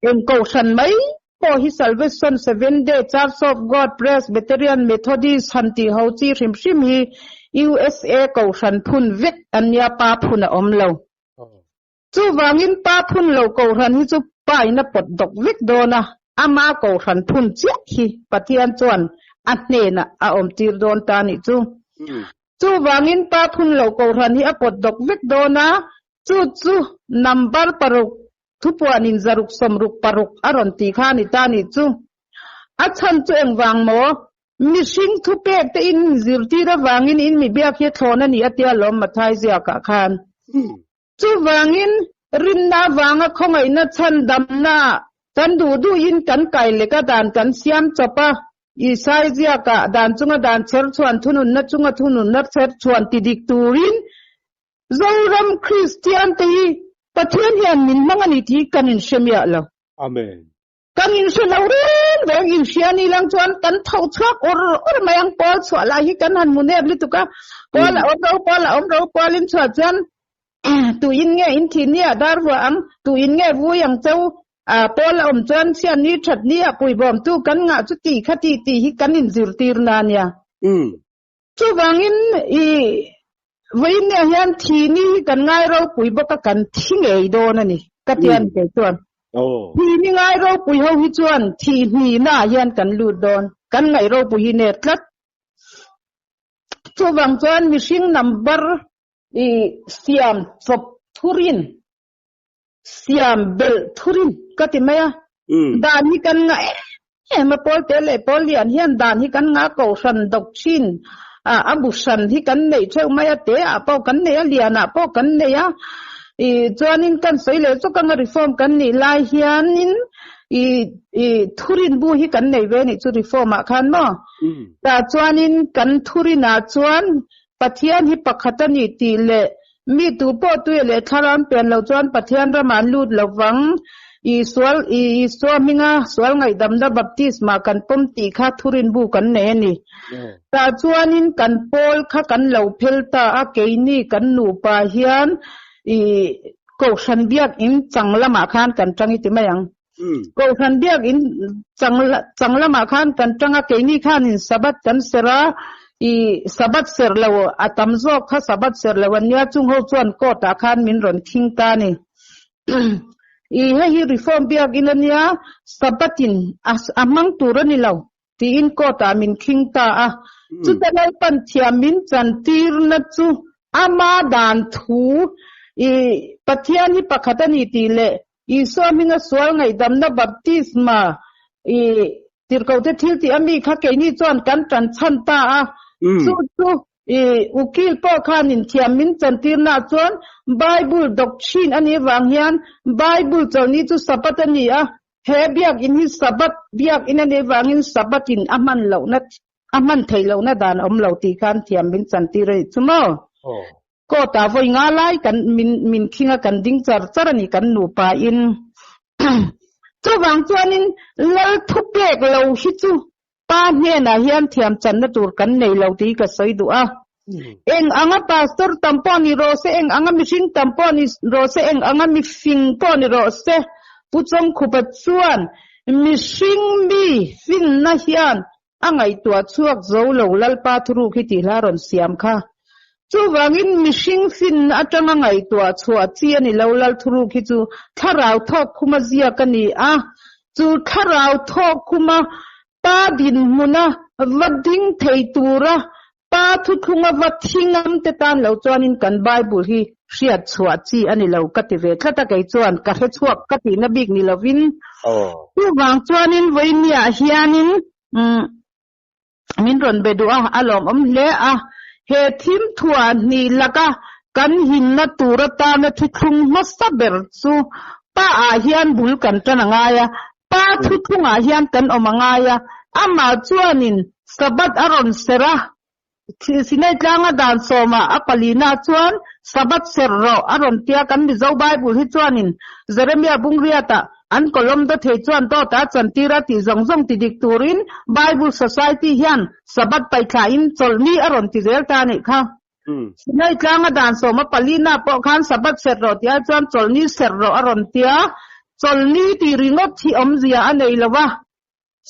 Eng kohhran mai pawh hi Salvation, Seventh Day, Church of God, Presbyterian, Methodist han tih ho chi hrim hrim hi USA kohhran phun vek an nia, pa phun a awm lo. Chuvangin pa phun lo kohhran hi chu pa in a pawt dawk vek dawn a, ama kohhran phun chiah hi Pathian chuan a hnenah a awmtir dawn ta nih chu. Chuvangin pa phun lo kohhran hi a pawt dawk vek dawn a, chu chu number paruk thupuanin 666 a rawn tih kha a ni ta nih chu. A chhan chu engvang maw? Mihring thupek te in zirtir avangin in mi biak hi a thlawn a ni a tia lawm Mathai ziakah khan. Chuvangin, rinna avanga khawngaihna chhandamna kan duh duhin kan kai lek a, dan kan siam chawp a. Isai ziakah, Dan chunga dan chher chhuan, thununna chunga thununna chher chhuan ti dik turin Zoram Kristiante hi Pathian hian min hmang a ni tih kan inhre miah lo. Amen. Kan inhre lo reng reng inhria ni lang chuan kan tho chhuak ur ur mai ang pawl chhuah lai hi kan han hmu nep lutuk a pawl a awm ro pawl a awm ro pawl in chhuah chuan tu in nge in thi ni ah dar vuah ang tu in nge vui ang cheu a pawl a awm chuan chhiat ni that ni ah puibawm tu kan ngah chu ti kha ti tih hi kan in zirtir na nia. Chuvangin i vawiin nia hian thi ni hi kan ngai ropui bawk a, kan thi ngei dawn a ni, ka ti a ni kei chuan. Thi ni ngai ropui ho hi chuan thi hnihna ah hian kan lut dawn, kan ngaih ropui hi ner tlat. Chuvang chuan mihring number i siam chawp thurin, siam belh thurin ka ti mai a. Dan hi kan ngah em em a, pawl te leh pawl lian hian dan hi kan ngah kohhran dawk thin a, a bu hran hi kan neih theuh mai a, te ah pawh kan nei a, lian ah pawh kan nei a, i chuanin kan sawi leh chawk anga reform kan nih lai hianin i i thurin bu hi kan nei ve a nih chu reform ah khan maw tah chuanin kan thurin ah chuan Pathian hi pakhat a ni tih leh mi tu pawh tuia leh thlarau an pian loh chuan Pathian ramah an lut lo vang. Isual, Isua hminga sual ngaihdamna baptisma kan pawm tih kha thurinbu kan nei a ni. Tah chuanin kan pawl kha kan lo phel ta a, keini kan nupa hian i Kohhran biakinn chang lamah khan kan tang i ti mai ang. Kohhran biakinn chang chang lamah khan kan tang a, keini khanin Sabbath kan serh a, i Sabbath serh lo a tam zawk kha Sabbath serh lo an nia, chung ho chuan court ah khan min rawn khing ta a ni. I hei hi Reform biakinn a nia, Sabbath in a a hmang tur a ni lo tiin court ah min khing ta a. Chuta Lalpan thiam min chantirna chu ama dan thu i Pathian hi pakhat a ni tih leh Isua hminga sual ngaihdamna baptisma i tirhkohte thil tih a mi kha keini chuan kan tan chhan ta a. Chu chu i ukil pawh khan inthiam min chantirna chuan Bible doctrine a nih vang hian Bible chawlhni chu Sabbath a ni a, he biakinn hi Sabbath biakinn a nih vangin Sabbath in a hman lohna a hman theih lohna dan a awm lo tih khan thiam min chantir a nih chu maw? Court ah vawi nga lai kan min min khing a kan ding char char a ni kan nupa in. Chuvang chuanin lal thupek lo hi chu pa hnenah hian thiam channa tur kan nei lo tih hi ka sawi duh a. Eng anga pastor tam pawh ni rawh se, eng anga mihring tam pawh ni rawh se, eng anga mifing pawh ni rawh se, Pu Chawngkhupa chuan mihring mi finna hian A ngaihtuah chhuak zo lo Lalpa thuruk hi tih hla rawn siam kha. Chuvangin mihring finna atanga ngaihtuah chhuah chi a ni lo Lal thuruk hi chu thlarau thawk khuma ziak a ni a. Chu thlarau thawk khuma pa dinhmuna va ding thei tura pa thuthlunga va thi ngam te tan lo chuanin kan Bible hi hriat chhuah chi a ni lo ka ti ve tlat a kei chuan ka hre chhuak ka tihna bik ni lovin. Chuvang chuanin vawinia hianin umm. Min rawn be duh a, a lawmawm hle a. He thim thuah hnih laka kan himna tur atana thuthlung hmasa ber chu Pa ah hian bul kan tan a ngai a, Pa thuthlungah hian kan awm a ngai a. Amah chuanin Sabbath a rawn serh a, Sinai tlanga dan sawmah a palina chuan Sabbath serh rawh a rawn tia. Kan Mizo Bible hi chuanin Jeremia bungriatah an kawlawm dawthei chuan dawta a chantir a tih zawng zawng ti dik turin Bible Society hian Sabbath paithlain chawlhni a rawn ti zel ta a nih kha. Sinai tlanga dan sawma palina pawh khan Sabbath serh rawh tih ai chuan chawlhni serh rawh a rawn tia. Chawlhni tih ringawt hi awmzia a nei lo va.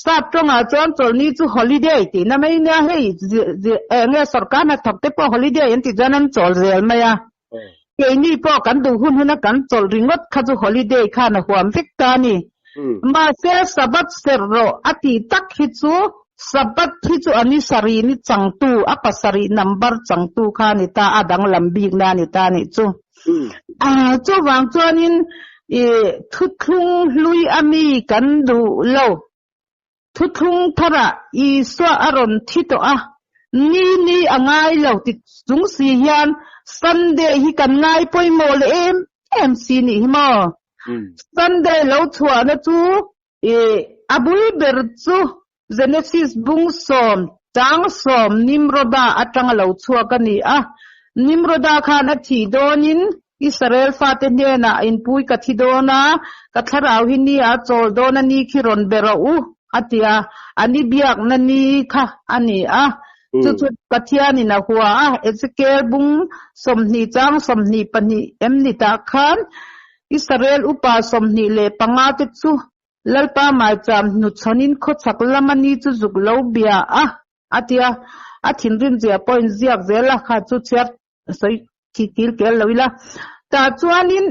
Sap tawngah chuan chawlhni chu holiday tihna mai nia, hei eng nge sorkar hnathawk te pawh holiday an tih chuan an chawl zel mai a. Keini pawh kan duh hun huna kan chawlh ringawt kha chu holiday khan a huam vek ta a ni. Mahse Sabbath serh rawh a tih tak hi chu Sabbath hi chu a ni sarih ni changtu, a pasarih number changtu kha a ni ta, a danglam bikna a ni ta a nih chu. Chuvang chuanin i thuthlung hlui a mi kan duh lo. Thuthlung tharah Isua a rawn thi tawh a, ni ni a ngai lo ti chung si hian Sunday hi kan ngai pawimawh leh em em si nih hi maw? Sunday lo chhuahna chu I a bul ber chu Genesis bung sawm, chang sawm Nimroda atanga lo chhuak a ni a. Nimroda khan a thih dawnin Israel fate hnenah inpui ka thi dawn a, ka thlarau hi ni a chawl dawn a ni khi rawn be rawh u, a ti a. A ni biakna ni kha a ni a. Chu chu Pathianin a hua a, Ezekiel bung 20 chang 22 em ni tah khan Israel upa 25 te chu Lalpa maicham hnuchhawnin khawchhak lama ni chu zuk lo bia a, a ti a. A thinrim zia pawhin ziak zel a, kha chu chhiar sawi khi kil kel lo ila. Tah chuanin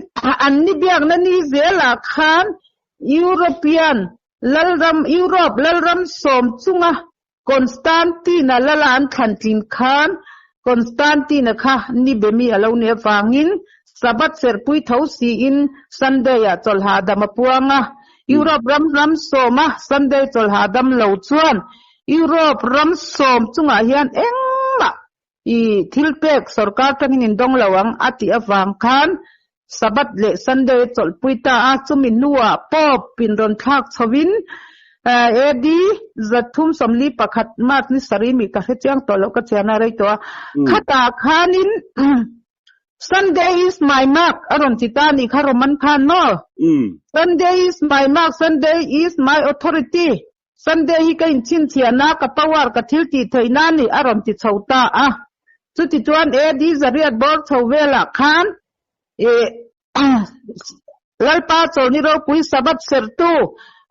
an ni biakna ni zelah khan European Lalram, Europe Lalram sawm chunga Constantine-a lala an thlan tlin khan Constantine-a kha ni be mi a lo nih avangin Sabbath serhpui tho siin Sunday-ah chawlhhahdam a puang a. Europe ram ram sawma Sunday chawlhhahdam lo chuan Europe ram sawm chungah hian engmah i thil pek sorkar tangin in dawng lo ang a tih avang khan Sabbath leh Sunday a chawlhpui ta a, chumi hnuah Pope in rawn thlak chhovin AD 341 March ni sarih mi ka hre chiang tawh loh ka chian a rei tawh a, khatah khanin Sunday is my mark a rawn ti ta a nih kha Roman khan maw? Sunday is my mark, Sunday is my authority. Sunday hi ka inchhinchhiahna, ka power, ka thil tih theihna a ni, a rawn ti chho ta a. Chuti chuan AD zariat bawr chho velah khan ih Lalpa chawlhni ropui Sabbath serhtu,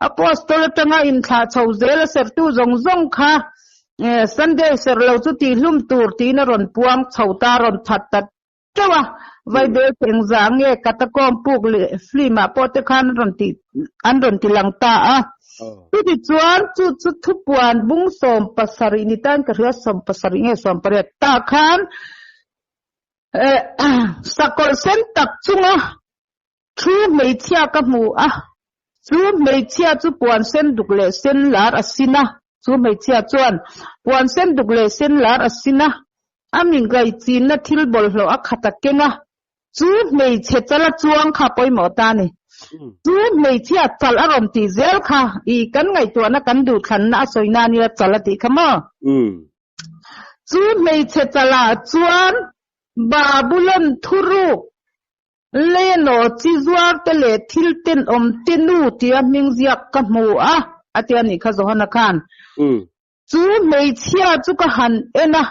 Apostol atanga inthlah chho zel a serhtu zawng zawng kha Sunday serh lo chu tihhlum tur tiin a rawn puang chho ta, a rawn that ta teuh a, Vaibel cheng zah nge Catacomb puk leh film ah pawh te khan an rawn ti an rawn ti lang ta a. Chuti chuan chu chu thupuan bung 70 ni tan ka hria 70 nge 18 tah khan eh sakawlh sen tak chunga thu hmeichhia ka hmu a, chu hmeichhia chu puan sen duk leh sen lar a sin a, chu hmeichhia chuan puan sen duk leh sen lar a sin a, a mi ngaihchinna thil bawlhhlawh a khat a keng a, chu hmeichhe chala chuang kha pawimawh ta a ni. Chu hmeichhia chal a rawn tih zel kha i kan ngaihtuahna kan duhthlanna a sawi na nia chal a tih kha maw? Chu hmeichhe chalah chuan Babulon thuruk Leno chi zuar te leh thil tenawm te nu tia hming ziak ka hmu a, a ti a nih kha Johana khan. Chu hmeichhia chu ka han en a,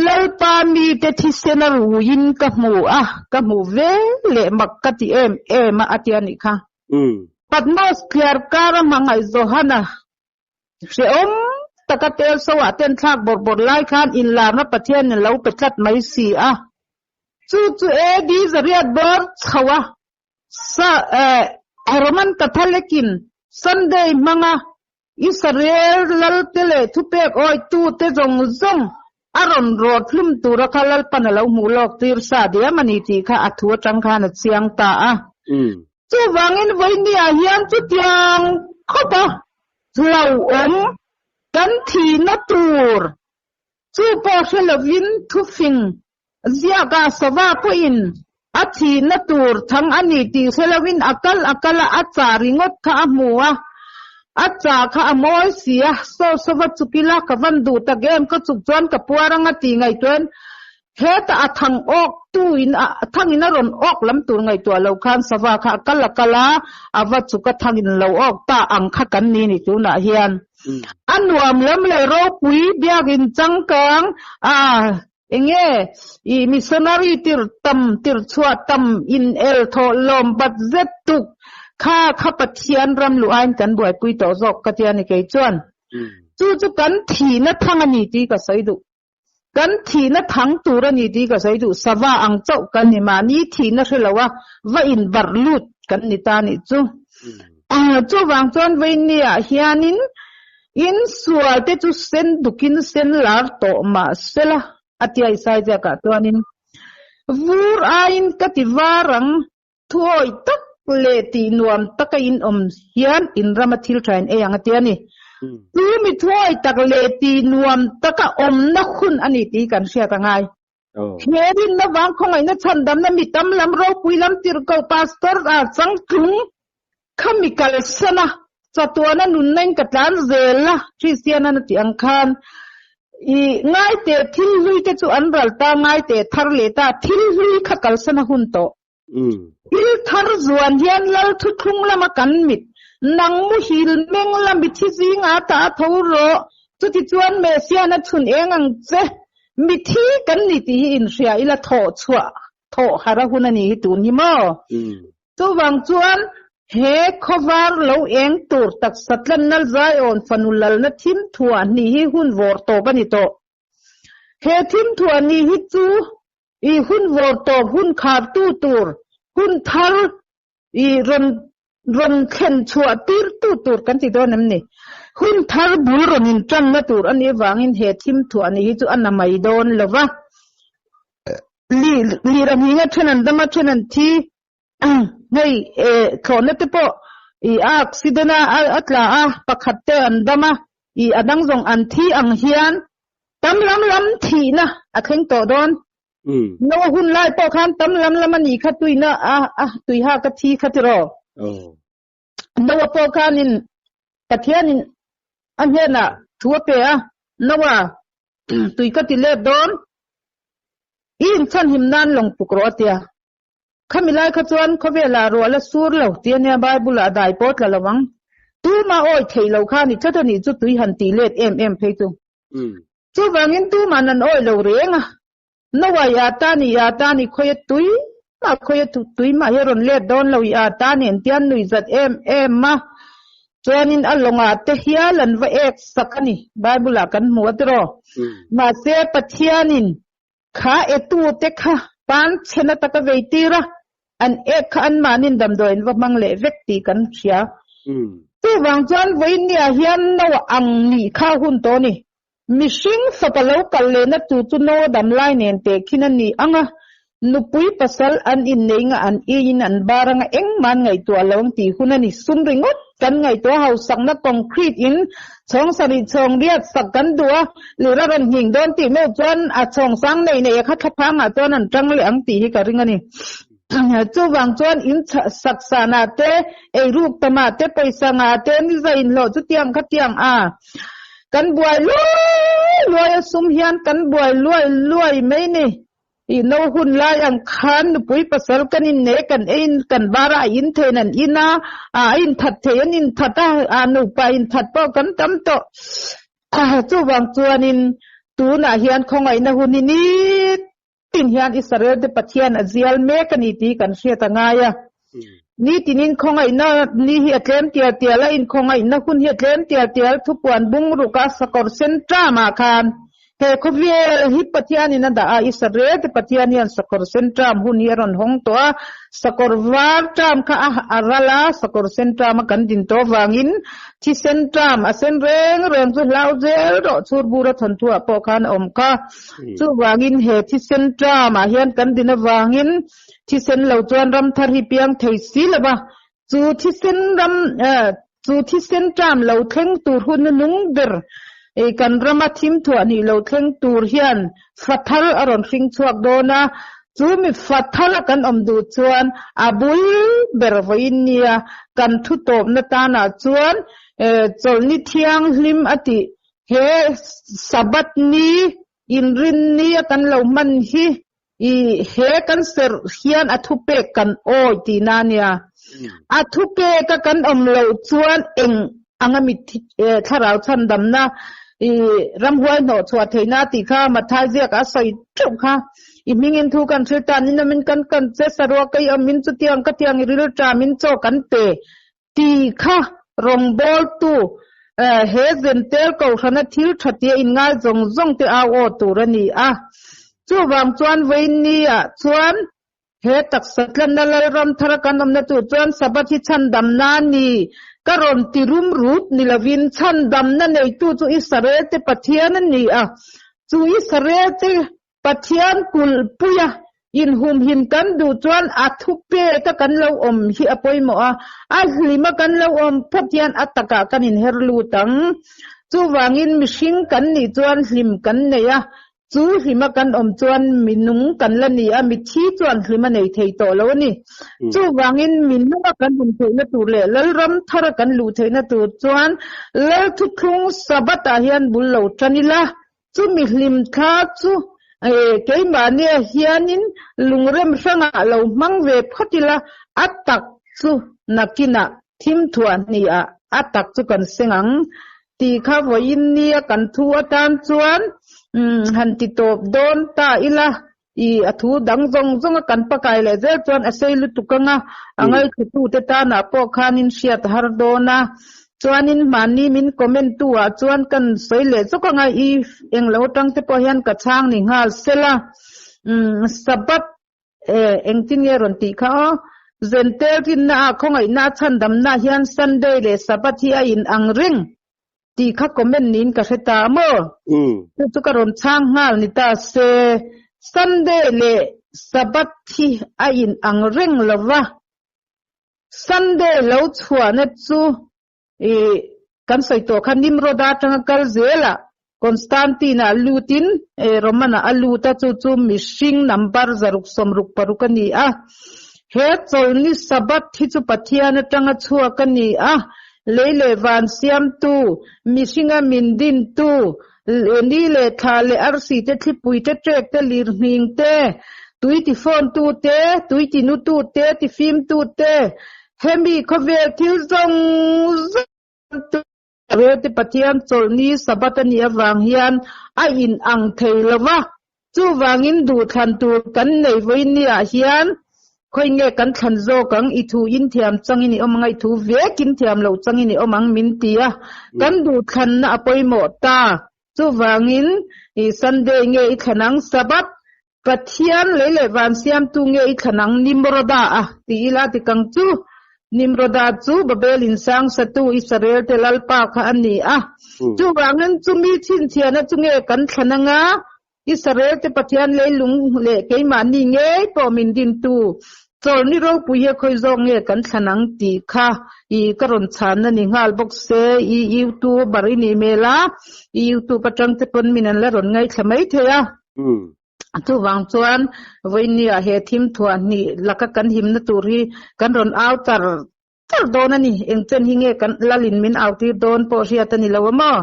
Lalpa mite thisen a ruiin ka hmu a, ka hmu ve leh mak ka ti em em a, a ti a nih kha. Patmos thliar kar a hmangaih Johana Hrehawm taka tel so ah ten thlak bawrh bawrh lai khan inlarna Pathian in lo pe tlat mai si a. Chu chu AD zariat bawr chho a, sa eh Roman Catholic in Sunday hmanga Israel lal te leh thupek awitu te zawng zawng a rawn rawt hlum tura kha Lalpan a lo hmuh lawk tir sa diam a ni tih kha a thu atang khan a chiang ta a. Chuvangin vawinia hian chutiang khawpa hlauhawm Kan thihna tur chu pawh hre lovin thufing ziaka sava pawhin a thihna tur thang a ni tih hre lovin a kal a kal a, a chah ringawt kha a hmu a, a chah kha a mawi si a, saw sava chuk ila ka van duh tak em ka chuk chuan ka puar anga tih ngaihtuahin Hetah a thang awk tu in a thang in a rawn awk lam tur ngaihtuah lo khan sava kha a kal a kal a, a va chuk a thang in lo awk ta ang kha kan ni ni tunah hian a nuam lam leh ropui biakin changkang a enge i missionary tir tam tir chhuah tam in el thawh lawm bat zet tuk kha kha Pathian ram luh aiin kan buaipui tawh zawk ka tia ni kei chuan chu chu kan thihna thang a ni tih ka sawi duh. Kan thihna thang tur a ni tih ka sawi duh, sava ang chauh kan ni, mahni thihna hre lo a va inbarh lut kan ni ta nih chu. Chuvang chuan Vainia hianin in sual te chu sen dukin sen lar tawh mah sela a tia Isai ziakah chuanin vur aiin ka ti var ang Thuawi tak leh tih nuam taka in awm hian in rama thil tha in ei ang a ti a ni. Chu mi thuawi tak leh tih nuam taka awmna hun a ni tih kan hriat a ngai. He rinna vang khawngaihna chhandamna mi tam lam ropui lam tirhkoh pastor a changtlung kha mi kalsan a, chatuana nunna in ka tlan zel a, Kristian an a tih ang khan i ngaiteh thil hlui te chu an ral ta, ngaiteh thar leh ta, thil hlui kha kalsan a hun tawh. Thil thar zuan hian lal thuthlung lama kan mit, nang muhil meng la mithi zinga ta a tho rawh, chutichuan Messiah a chhun eng ang che, mithi kan ni tih hi inhria ila thawh chhuah thawh harh a hun a ni hi tun hi maw? Chuvang chuan he khawvar lo eng tur taksa tlanna Zion fanu lalna thim thuah hnih hi hun vawr tawp a ni tawh. He thim thuah hnih hi chu I hun vawr tawp hun khar tu tur, hun thar i rawn rawn thlen chhuah tir tu tur kan ti dawn em ni? Hun thar bul rawn in tanna tur a nih avangin he thim thuah ni hi chu a na mai dawn lo va. Li lir a hning a then an dam a then an thi hei e thlawhna te pawh i a accident a a tla a pakhat te an dam a i a dang zawng an thi ang hian tam lam lam thihna a thleng tawh dawn. No hun lai pawh khan tam lam lam a nih kha tuina a a tuiha ka thi kha tiraw. Noa pawh khanin Pathianin a hnenah thu a pe a, Noa, tui ka ti let dawn, i inchhanhim nan lawng puk rawh a tia. Khami lai kha chuan khawvelah ruah la sur lo ti ania Bible ah a dai pawh tla lo ang. Tuma awi theih lo kha ni tlat a nih chu tui han tih let em em phei chu. Chuvangin tuma'n an awi lo reng a. Noah i ata ni i ata ni khawi a tui mah khawi a tui mah hi a rawn let dawn lo i ata ni an tia nui zat em em a. Chuanin a lawngah te hial an va ek sak a ni Bible ah kan hmu a tiraw. Mahse Pathianin Kha etute kha pan chhena taka vei tir a, an ek kha anmahnin damdawiin va hmang leh vek tih kan hria. Chuvang chuan vawiinniah hian no ang nih kha hun tawh a ni. Mihring fapa lo kal lehna tur chu no dam lai nen teh khin a ni ang a, nupui pasal an innei nga an iin an bar anga engmah an ngaihtuah lo ang tih hun a ni. Sum ringawt kan ngaihtuah hausakna concrete in Chhawng sarih chhawng riat sak kan duh a, lir a rawn nghing dawn tih meuh chuan a chhawng sang nei nei a kha thlaphang ah chuan an tang leh ang tih hi ka ring a ni. Chuvang chuan in sak san ah te, eiruk tam ah te, pawisa ngah te, niza inhlawh chutiang khatiang a kan buai luai luai a sum hian kan buai luai luai mai ni. I no hun lai ang khan nupui pasal kan innei kan ein kan bar a in thein an in a, a inthat thei an inthat a, a nupa inthat pawh kan tam tawh. Chuvang chuanin tunah hian khawngaihna hun hi nitin hian Israel te Pathian a zial mek a ni tih kan hriat a ngai a. Nitinin khawngaihna ni hi a tlem tial tial a, inkhawngaihna hun hi a tlem tial tial, thupuan bungruk a sakawr sen ṭamah khan he khawvel hi Pathianin a dah a, Israel te Pathian hian sakawr sen ṭam hun hi a rawn hawng tawh a, sakawr var ṭam kha a ral a, sakawr sen ṭam a kan din tawh avangin thisen ṭam a sen reng reng chu hlau zel rawh chhurbura thawnthuah pawh khan a awm kha. Chuvangin he thisen ṭamah hian kan din avangin Thisen lo chuan ram thar hi piang thei si lo va, chu thisen ram chu thisen ṭam lo thleng tur hun nung ber. Kan rama thim thuah hnih lo thleng tur hian fathal a rawn hring chhuak dawn a, chu mi fathal a kan awm duh chuan a bul ber vawiin nia kan thu tawpna tanah chuan chawlhni thianghlim a tih he Sabbath ni inrinni a kan lo hman hi I he kan serh hian a thupek kan awi tihna a nia. A thupek a kan awm loh chuan eng anga mitthi thlarau chhandamna i ramhuai hnawh chhuah theihna tih kha Mathai ziakah a sawi teuh kha. I hmingin thu kan hril ta ninawmin kan kan che saruak ka i awmin chutiang ka tiang i rilṭam in chaw kan pe Ti kha rawngbawltu he Zentel Kohhrana thil tha tia inngai zawng zawng te au aw tur a ni a. Chuvang chuan Vawiinni-ah chuan he taksa tlanna Lalram thara kan awmna tur chuan Sabbath hi chhandamna a ni. Ka rawn ti rum rut ni lovin chhandamna neitu chu Israel te Pathian a ni a. Chu Israel te Pathian kulhpuia inhumhim kan duh chuan a thupeka kan lo awm hi a pawimawh a, a hlima kan lo awm phawt hian a takah kan inher lut ang. Chuvangin mihring kan nih chuan hlim kan nei a, chu hlima kan awm chuan minung kan la ni a, mithi chuan hlim a nei thei tawh lo a ni. Chuvangin minunga kan awm theihna tur leh Lalram thara kan luh theihna tur chuan Lalthuthlung Sabbath-ah hian bul lo tan ila, Chumi hlim thla chu keimahnia hianin lungrem hrangah lo hmang ve phawt ila, a tak chu nakinah thim thuah hniah a tak chu kan seng ang tih kha vawiin nia kan thu atan chuan han ti tawp dawn ta ila, i a thu dang zawng zawnga kan pakai leh zel chuan a sei lutuk anga a ngaithlatute tanah pawh khanin hriat a har dawn a. Chuanin mahni min comment tu ah chuan kan sawi leh chawk anga i englo atang te pawh hian ka chhang ni nghal sela. Umm Sabbath eh engtin nge rawn tih kha aw. Zentel rinna ah khawngaihna a chhandamna ah hian Sunday leh Sabbath hi a in ang reng. Tih kha comment niin ka hre ta maw? Chu chu ka rawn chhang nghal ni ta se, Sunday leh Sabbath hi a in ang reng lo va, Sunday lo chhuahna chu i kan sawi tawh kha Nimroda atanga kal zelah Constantine-ah lutin Roman-ah a lut a, chu chu mihring number 666 a ni a. He chawlhni Sabbath hi chu Pathian atanga chhuak a ni a, Lei leh van siamtu, mihringa min dintu, ni leh thla leh arsi te, thlipui te, trek te, lirhming te, tui tifawntu te, tui tinutu te, tifimtu te, hemi khawvel thil zawng zawng tu Relte Pathian chawlhni Sabbath a nih avang hian a inang thei lo va, chuvangin duhthlan tur kan nei vawinia hian Khawi nge kan thlan zawk ang, i thu in thiam changin i awm ang a, i thu vekin thiam loh changin i awm ang min ti a, kan duhthlanna a pawimawh ta. Chuvangin i Sunday nge i thlan ang, Sabbath, Pathian lei leh van siamtu nge i thlan ang, Nimroda a ti ila dik ang chu. Nimroda chu Babel in sang satu Israel te Lalpa kha a ni a. Chuvangin chumi chhinchhiahna chu nge kan thlan anga, Israel te Pathian leilung leh keimahni ngei pawh min dintu chawlhni ropui hi a khawi zawk nge kan thlan ang tih kha i ka rawn chhanna ni nghal bawk se i youtuber i nih hmel a, i youtube atang te pawn min an la rawn ngaithla mai thei a. Chuvang chuan vawinia he thim thuah hnih laka kan himna tur hi kan rawn au tar tar dawn a ni. Eng chen hi nge kan lalin min au tir dawn pawh hriat a ni lo a maw?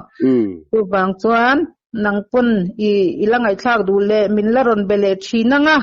Chuvang chuan nang pawn i i la ngaihthlak duh leh min la rawn be leh thin ang a.